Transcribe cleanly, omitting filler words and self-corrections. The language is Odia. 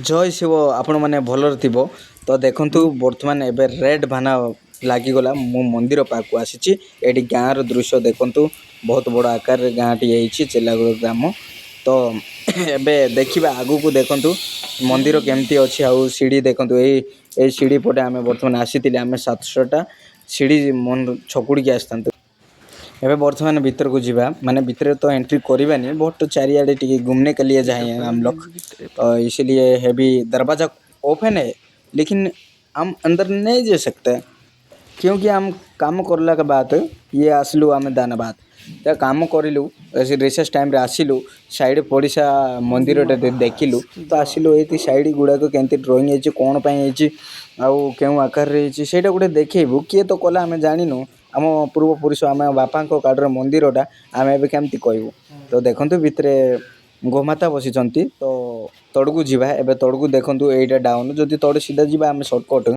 ଜୟ ଶିବ। ଆପଣମାନେ ଭଲରେ ଥିବ ତ। ଦେଖନ୍ତୁ, ବର୍ତ୍ତମାନ ଏବେ ରେଡ଼୍ ବାନା ଲାଗିଗଲା। ମୁଁ ମନ୍ଦିର ପାଖକୁ ଆସିଛି। ଏଠି ଗାଁର ଦୃଶ୍ୟ ଦେଖନ୍ତୁ। ବହୁତ ବଡ଼ ଆକାରରେ ଗାଁଟି ହେଇଛି, ଚେଲାଗୁଡ଼ ଗ୍ରାମ। ତ ଏବେ ଦେଖିବା ଆଗକୁ। ଦେଖନ୍ତୁ ମନ୍ଦିର କେମିତି ଅଛି ଆଉ ସିଡ଼ି ଦେଖନ୍ତୁ। ଏଇ ସିଡ଼ି ପଟେ ଆମେ ବର୍ତ୍ତମାନ ଆସିଥିଲେ। ଆମେ 700ଟା ସିଡ଼ି ଛକୁଡ଼ିକି ଆସିଥାନ୍ତୁ। ଏବେ ବର୍ତ୍ତମାନ ଭିତରକୁ ଯିବା, ମାନେ ଭିତରେ ତ ଏଣ୍ଟ୍ରି କରିବାନି, ବଟ୍ ଚାରିଆଡ଼େ ଟିକେ घूमने के लिए जाए हम लोग। तो इसीलिए है भी दरवाज़ा ओपन है, लेकिन हम अंदर नहीं जा सकते, क्योंकि हम କାମ करला के बाद ଇଏ ଆସିଲୁ ଆମେ ଦାନାବାଦ। ତ କାମ କରିଲୁ, ରିସେସ୍ ଟାଇମ୍ରେ ଆସିଲୁ, ସାଇଡ଼୍ ପଡ଼ିଶା ମନ୍ଦିରଟା ଦେଖିଲୁ ତ ଆସିଲୁ। ଏଇଠି ସାଇଡ଼୍ ଗୁଡ଼ାକ କେମିତି ଡ୍ରଇଂ ହେଇଛି, କ'ଣ ପାଇଁ ହେଇଛି ଆଉ କେଉଁ ଆକାରରେ ହେଇଛି, ସେଇଟା ଗୋଟେ ଦେଖେଇବୁ। କିଏ ତ କଲା ଆମେ ଜାଣିନୁ। ଆମ ପୂର୍ବପୁରୁଷ, ଆମ ବାପାଙ୍କ କାଳର ମନ୍ଦିରଟା, ଆମେ ଏବେ କେମିତି କହିବୁ? ତ ଦେଖନ୍ତୁ, ଭିତରେ ଗୋମାତା ବସିଛନ୍ତି। ତ ତଳକୁ ଯିବା ଏବେ। ତଳକୁ ଦେଖନ୍ତୁ, ଏଇଟା ଡାଉନ୍। ଯଦି ତଳେ ସିଧା ଯିବା ଆମେ ସର୍ଟକଟ୍